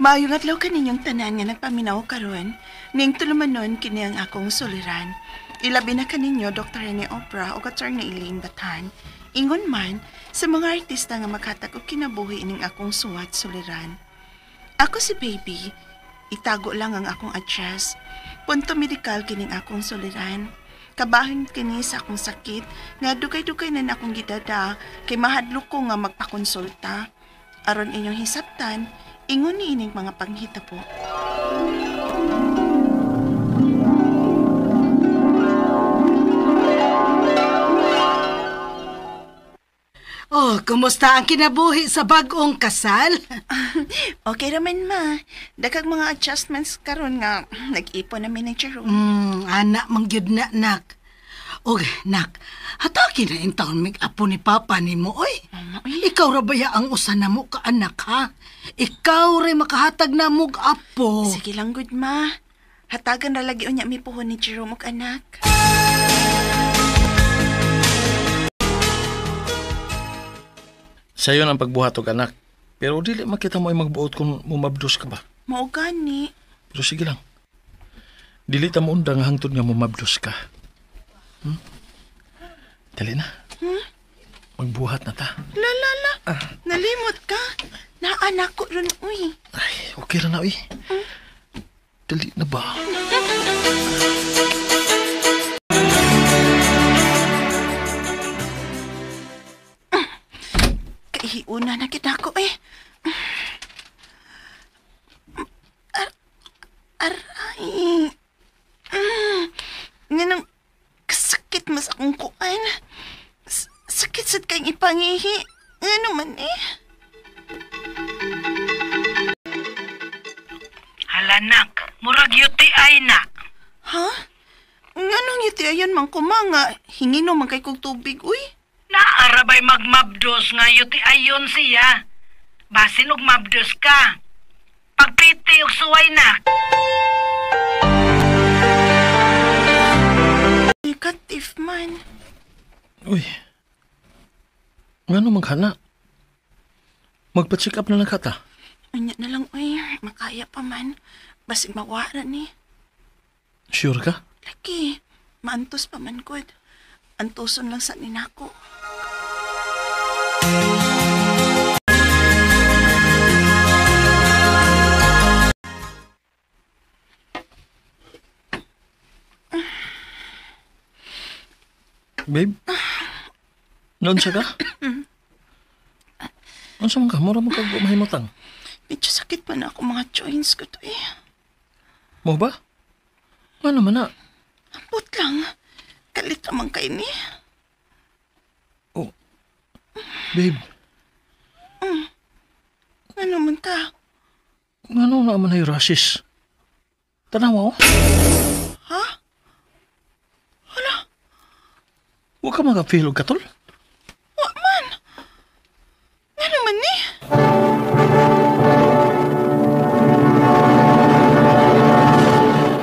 Maayong adlaw kaninyong tanan nga nagpaminaw karon. Ning tulumanon kini ang akong suliran. Ilabi na kaninyo Dr. Rene Opra o Attorney Elaine Batan. Ingon man sa mga artista nga makatag og kinabuhi ining akong suwat suliran. Ako si Baby. Itago lang ang akong address. Punto medikal kining akong suliran. Kabahin kini sa akong sakit nga dugay-dugay na akong gidada kay mahadlok ko nga magpakonsulta. Aron inyong hisabtan, ingon ni ining mga panghitabo. Oh, kumusta ang kinabuhi sa bag-ong kasal? Okay raman, ma. Dakag mga adjustments karon nga nag-ipon na mi ni Jerome. Anak mang gyud na, nak. Og, nak, hataki na in taon mig apo ni Papa nimo, oy. Ikaw ra baya ang usa na mo ka anak, ha? Ikaw ra makahatag na mo apo. Sige lang, good ma. Hatagan ra lagi unya mi puhon ni Jerome og anak. Sayo ang pagbuhat og anak. Pero dili makita mo ay magbuot kung mumabdos ka ba. Mao gani. Pero sige lang. Dili ta mo undang hangtod nga mumabdos ka. Dali na. Magbuhat na ta. La la la. Nalimot ka. Naanak ko ron, uy. Ay, okay ra na, uy. Dali na ba? Kaihiuna na kita ko, eh. Aray. Nganong kasakit mas akong kuan. Sakit sad kayong ipangihi. Ano man eh? Hala, nak. Murag UTI na. Ha? Nganong UTI yan man kumanga? Hingino man kay kog tubig, uy. Naarabay magmabdos nga UTI yun siya. Basin og mabdos ka. Pagpiti og suway na. Negative man. Uy. Ngano maghana? Magpa-check up na lang kata. Unya na lang, uy. Makaya pa man. Basig mawara ni. Sure ka? Laki. Maantos pa man, good. Antoson lang sa ninako. Babe? Noon siya ka? Ano sa mga ka? Mura mo kag mahimutang. Medyo sakit pa na ako mga joints ko to eh. Mo ba? Ano man na? Ambot lang. Kalit naman kay ni. Oh. Babe. Ano man ka? Ano naman ay rashes? Tanawa oh. Ha? Hala? Huwag ka mag-feel og katol? Wa man. Ano man ni?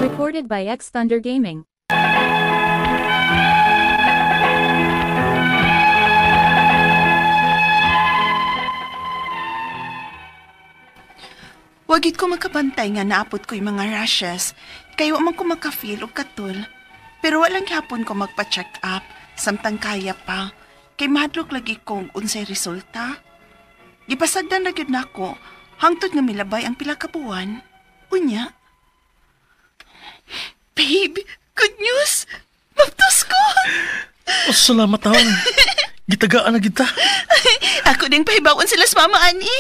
Recorded by X Thunder Gaming. Wagit ko makabantay nga naapot ko yung mga rashes, kay wa man ko makafeel og katol. Pero walang hapon ko magpa-check up, samtang kaya pa, kay mahadlok lagi kong unsay resulta. Gipasagdan na gyud nako, hangtod nga milabay ang pila ka buwan. Unya. Babe, good news! Mabtos ko! Oh, salamat taon. Gitagaan na kita. Ako ding pahibawon sila sa mama, ani.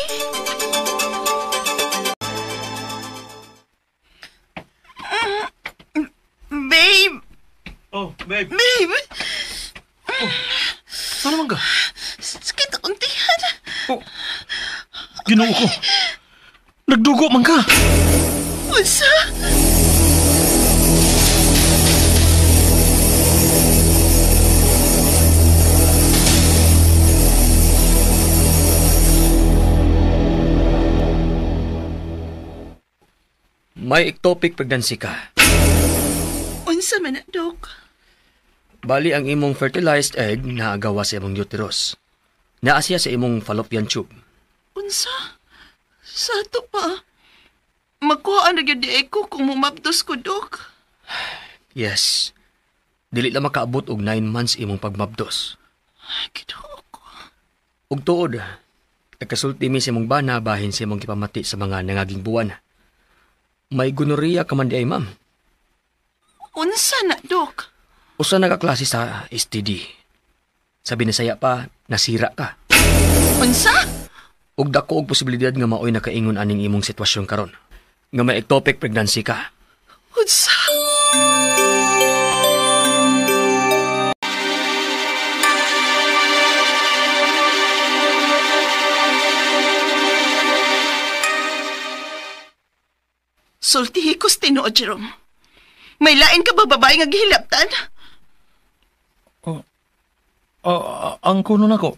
Babe! Oh, babe. Babe! Oh, ano man ka? Sakit akong tiyan. Oh, Ginoo ko. Nagdugo man ka. Unsa? May ectopic pregnancy ka. Unsa man na, Dok? Bali ang imong fertilized egg naagawa sa imong uterus. Naa siya sa imong fallopian tube. Unsa? Sa ato pa? Makuha na gyud di ko kung mumabdos ko, Dok. Yes. Dili lang makaabot og 9 months imong pagmabdos. Ay, Ginoo ko. Ug tuod, nagkasulti mi sa imong bana bahin sa imong gipamati sa mga nangaging buwan. May gonorrhea ka man di ay, ma'am. Unsa na, Dok? Usa na ka klase sa STD. Sa Binisaya pa, nasira ka. Unsa? Ug dako og posibilidad nga maoy nakaingon aning imong sitwasyon karon. Nga may ectopic pregnancy ka. Unsa? Sultihi ko sa tinuod, Jerome. May lain ka ba babae nga gihilabtan? Ang kuno nako.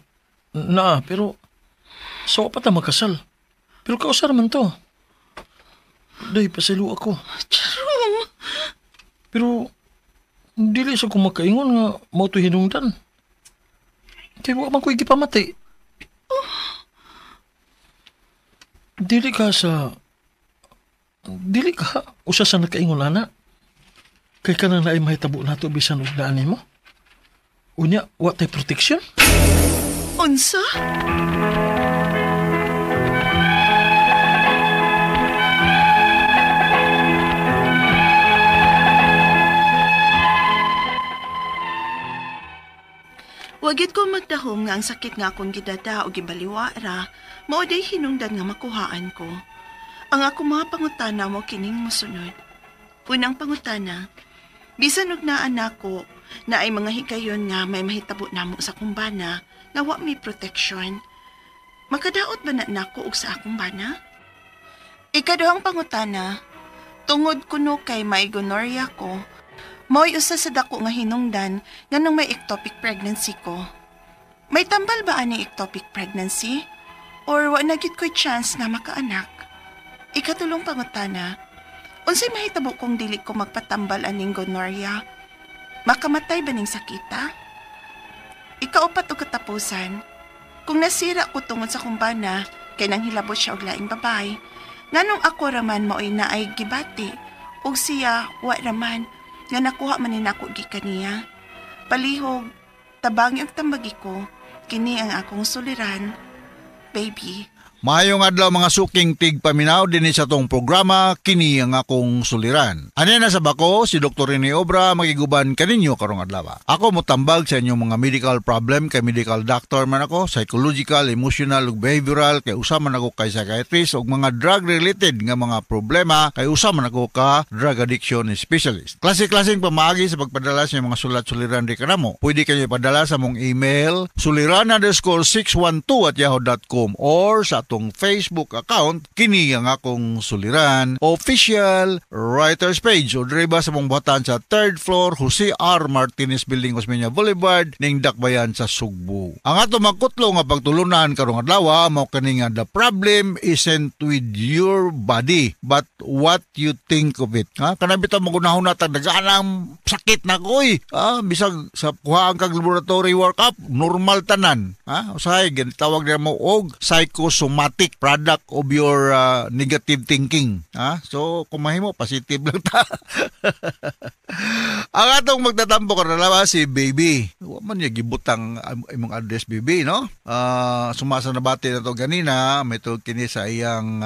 Naa, pero so pa ta makasal. Pero kausar man to. Day, pasilo ako. Jerome! Pero dili sa ko makaingon nga mao to hinungdan. Kay wa man ko'y gipamati. Dili ka usa sa nakaingon ana. Kay kanang naay mahitabo nato bisan og daan nimo. Unya, wa tay protection? Unsa? Wagit ko magdahom nga ang sakit nga akong gidada o gibaliwara, mao day hinungdan nga makuhaan ko. Ang ako mga pangutana mo kining mosunod. Unang pangutana, bisan og naa nako na ay mga higayon nga may mahitabo namo sa akong bana nga wa may protection. Makadaot ba na nako og sa akong bana? Ikaduhang pangutana, tungod kuno kay may gonorrhea ko, mao'y usa sa dako nga hinungdan nganong may ectopic pregnancy ko. May tambal ba ani ectopic pregnancy? Or wa na gyud ko'y chance nga makaanak? Ikatulong pangutana, unsay mahitabo kung dili ko magpatambal aning gonorrhea? Makamatay ba ning sakita? Ikaupat og katapusan, kung nasira ko tungod sa kumbana, kay nang hilabot siya og laing babae, nganong ako raman maoy naay gibati, ug siya wa raman, nga nakuha man ni nako gikan niya. Palihog, tabangi og tambagi ko, kini ang akong suliran, baby. Maayong adlaw mga suking tigpaminaw dinhi sa tong programa kini ang akong suliran. Ani na sa bako si Dr. Rene Obra magiguban kaninyo karong adlaw. Ako motambag sa inyong mga medical problem kay medical doctor man ako, psychological, emotional ug behavioral kay usa man ako kay psychiatrist ug mga drug related nga mga problema kay usa man ako ka drug addiction specialist. Klase-klaseng pamaagi sa pagpadala sa inyong mga sulat suliran di kanamo. Pwede kayo ipadala sa mong email suliran_612@yahoo.com or sa atong Facebook account kini ang akong suliran official writers page o diri ba sa mong buhatan sa 3rd floor Jose R. Martinez Building, Osmeña Boulevard ning Dakbayan sa Sugbo. Ang ato magkutlo nga pagtulunan karong adlaw mao kani nga the problem isn't with your body but what you think of it. Ha kanang bitaw magunahon ta daganang sakit na ko oy. Bisag sa kuhaan kag laboratory workup normal tanan. Ha usahay gitawag nila mo og psychosomatic product of your negative thinking. Ha? So, kung mahimo, positive lang ta. Ang atong magtatampo karon si Baby. Wa man niya gibutang imong address, Baby, no? Sumasa na bati na to ganina, may to kini sa iyang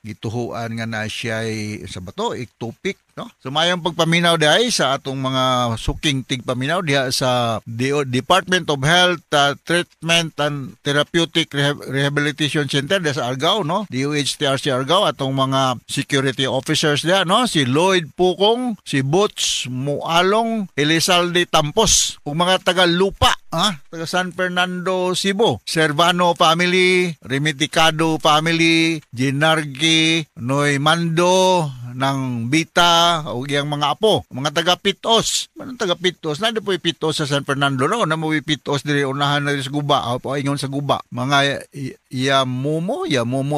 gituhuan nga na siya'y sa bato, ectopic, no? So mayong pagpaminaw dihay sa atong mga suking tigpaminaw diha sa Department of Health Treatment and Therapeutic Rehabilitation Center diha sa Argao, no? DOHTRC Argao, atong mga security officers diha, no? Si Lloyd Pukong, si Butch Mualong, Elizalde Tampos, ug mga taga Lupa, taga San Fernando, Cebu, Servano family, Remiticado family, Ginargi, Noy Mando ng Bita o iyang mga apo, mga taga Pitos. Manong taga Pitos? Nando po Pitos sa San Fernando, no? Namo Pitos diri unahan na sa Guba, o ingon sa Guba. Mga Yamumo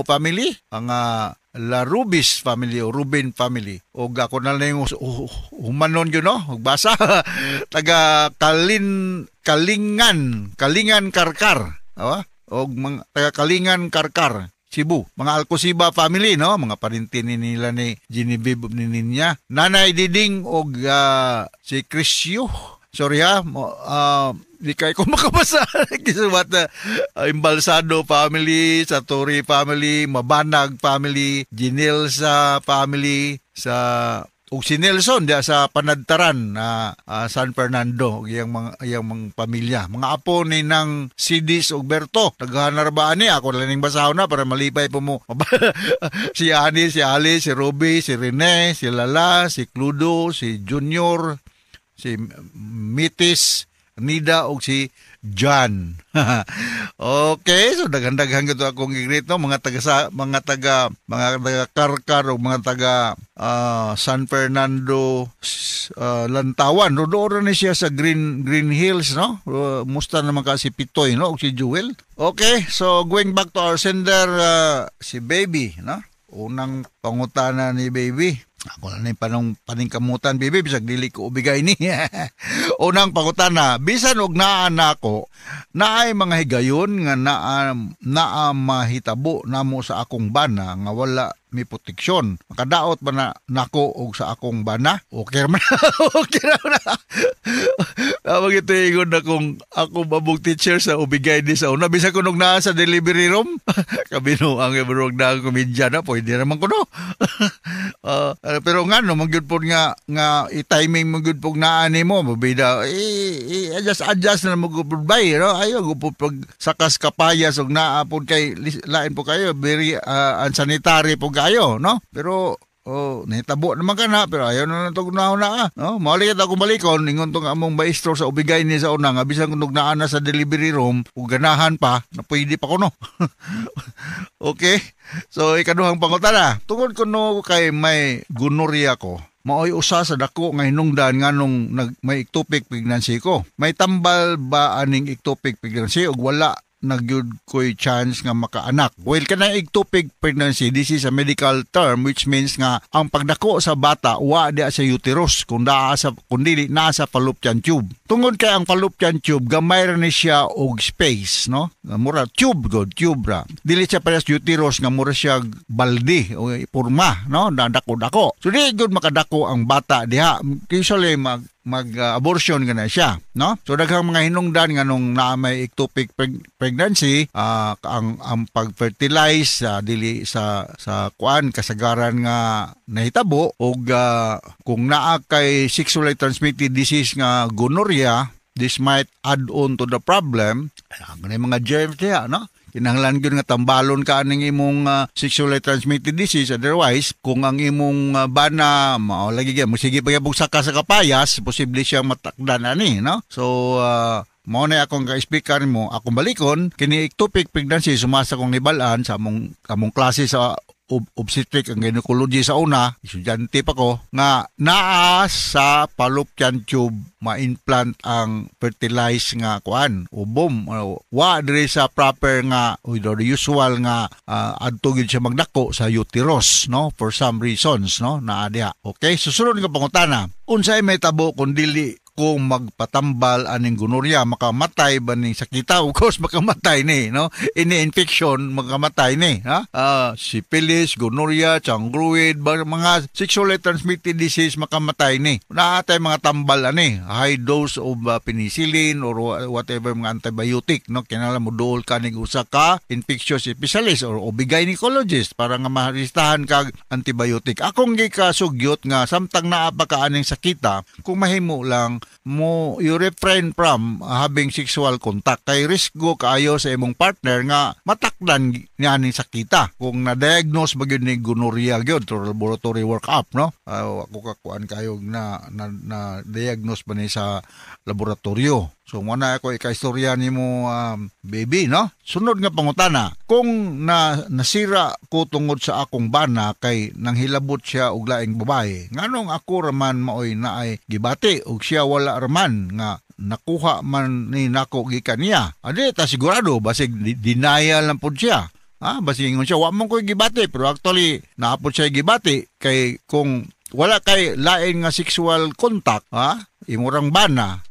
family, ang La Rubis family o Ruben family. O ako na lang yung humanon yun, no? Basa. Taga Kalingan Karkar. Awa? O mga taga Kalingan Karkar. Cebu. Mga Alcosiba family, no? Mga parentini nila ni Genevieve ni Ninya. Nanay Diding og si Crisio. Sorry ha, di kay ko makabasa. Kisuwat na Imbalsado family, Satori family, Mabanag family, Ginelsa family, sa ug si Nelson diya sa Panadtaran na San Fernando ug iyang mga pamilya. Mga apo ni nang Sidis ug Berto. Naghanar ba ani ako lang ning basahon na para malipay po mo. Si Ani, si Ali, si Ruby, si Rene, si Lala, si Cludo, si Junior, si Mitis, Nida ug si John. Okay, so daghan-daghan gyud akong gi-greet, no, mga taga sa mga taga Karkar ug mga taga San Fernando, Lantawan. No, doon ni siya sa Green Hills, no? Musta naman ka si Pitoy, no, ug si Jewel. Okay, so going back to our sender, si Baby, no? Unang pangutana ni Baby. Ako lang yung paningkamutan, baby, bisag dili ko ubigay ni. Unang pangutana, bisan og naa nako, naay mga higayon nga naa mahitabo namo sa akong bana nga wala mi proteksyon. Makadaot ba na nako og sa akong bana? Okay man. Okay na. Tawag ito ingon na kung ako babog teacher sa ubigay ni sa una. Bisag kunog naa sa delivery room. Kabino ang ibarog na komedya na, pwede naman kuno. Pero nga no, magyud po nga i-timing magyud po naa nimo, mabida i-adjust na mo gud bay, no? Ayo gud pag sakas kapayas og naa pod kay lain po kayo, very unsanitary po kayo, no? Pero oh, nahitabo naman ka na, pero ayaw na lang itong na, no? Mali kita akong balikon, ingon tong among maestro sa ubigay ni sa una, nga bisan kung naan na sa delivery room, ug ganahan pa, na pwede pa kuno. Okay, so ikaduhang pangutana. Tungod kuno kay may gonorrhea ko, maoy usa sa dako nga hinungdan nganong may ectopic pregnancy ko. May tambal ba aning ectopic pregnancy ug wala nagyud ko'y chance nga makaanak? Well, kanang ectopic pregnancy, this is a medical term which means nga ang pagdako sa bata wa diya sa uterus, kung naa sa kundi naa sa fallopian tube. Tungod kay ang fallopian tube gamay ra ni siya og space, no? Mura tube god, tube ra. Dili siya parehas uterus nga mura siya balde o porma, no? Dako-dako. So di gud makadako ang bata diha. Usually mag-abortion ka na siya, no? So daghang mga hinungdan nga nung naa may ectopic pregnancy, ang pag-fertilize dili sa kuan kasagaran nga nahitabo og kung naa kay sexually transmitted disease nga gonorrhea, this might add on to the problem. Ang mga germs diha, no? Kinahanglan gyud nga tambalon ka aning imong sexually transmitted disease, otherwise kung ang imong bana mao lagi gyud mo sige pa gyud saka sa kapayas, posible siyang matakdan ani, no? So mao na akong ka-speaker nimo, akong balikon kini ectopic pregnancy sumasa kong nibal-an sa among klase sa obstetric ang gynecology sa una, estudyante pa ko, nga naa sa fallopian tube ma-implant ang fertilized nga kuan ubom, wa diri sa proper nga o the usual nga adto gyud siya magdako sa uterus, no, for some reasons, no, naa diha. Okay, susunod nga pangutana, unsay may tabo kung dili kung magpatambal aning gonorrhea, makamatay ba ning sakita? Of course, makamatay ni, no? Ini infection, makamatay ni, ha? Syphilis, gonorrhea, chancroid, mga sexually transmitted disease, makamatay ni. Naatay mga tambal ani, high dose of penicillin or whatever mga antibiotic, no? Kinahanglan mo duol ka ning usa ka infectious specialist or gynecologist para nga maharistahan kag antibiotic. Akong gikasugyot nga samtang naa pa ka aning sakita, kung mahimo lang mo you refrain from having sexual contact kay risgo kaayo sa imong partner nga matakdan niya ning sakita kung na-diagnose ba gyud ni gonorrhea gyud through laboratory workup, no? Ako kakuan kayo na diagnose ba ni sa laboratorio. So mo na ako ikaistorya nimo, baby, no? Sunod nga pangutana, kung nasira ko tungod sa akong bana kay nanghilabot siya og laing babae, nganong ako raman maoy naay gibati og siya wala raman nga nakuha man ni nako gikan niya? Adi ta sigurado basig denial lang pud siya. Ha, basig ingon siya wa man koy gibati, pero actually naapod siya gibati kay kung wala kay lain nga sexual contact, ha, imurang bana,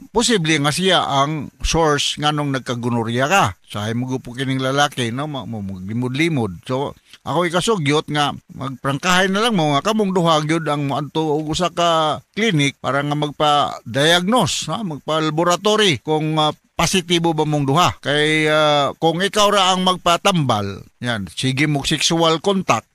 Posible nga siya ang source nganong nagkagonorrhea ka. Sa mo po kining lalaki, no, limod-limod. So ako ikasugyot nga magprangkahay na lang mo nga kamong duha gyud ang moadto og usa ka clinic para nga magpa-diagnose, ha, magpa-laboratory kung positibo ba mong duha. Kay kung ikaw ra ang magpatambal, yan, sige mo sexual contact,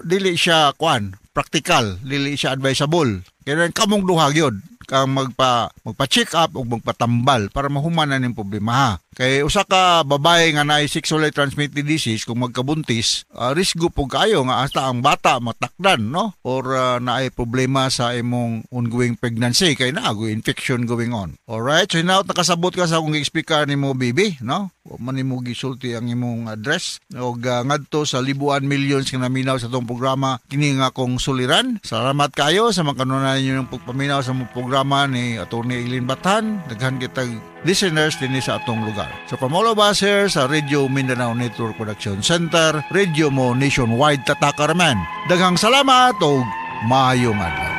dili siya kuan, practical, dili siya advisable. Kaya kamong duha gyud kang magpa-check up o magpatambal para mahuman na ning problema, ha. Kay usa ka babae nga naay sexually transmitted disease, kung magkabuntis, risgo po kayo nga hasta ang bata matakdan, no, or naay problema sa imong ongoing pregnancy kay naagoy infection going on. Alright, so hinaut nakasabot ka sa akong gi-explicar nimo, baby, no? Wa man nimo gisulti ang imong address og ngadto sa libuan millions nga naminaw sa atong programa, kini nga akong suliran. Salamat kayo sa mga kanunayan ninyo ng pagpaminaw sa mong programa ni Attorney Eileen Bathan. Daghan kitag listeners dinhi sa atong lugar. So from all of us here sa Radio Mindanao Network Production Center, Radio mo nationwide, tatakaraman. Daghang salamat og maayong adlaw.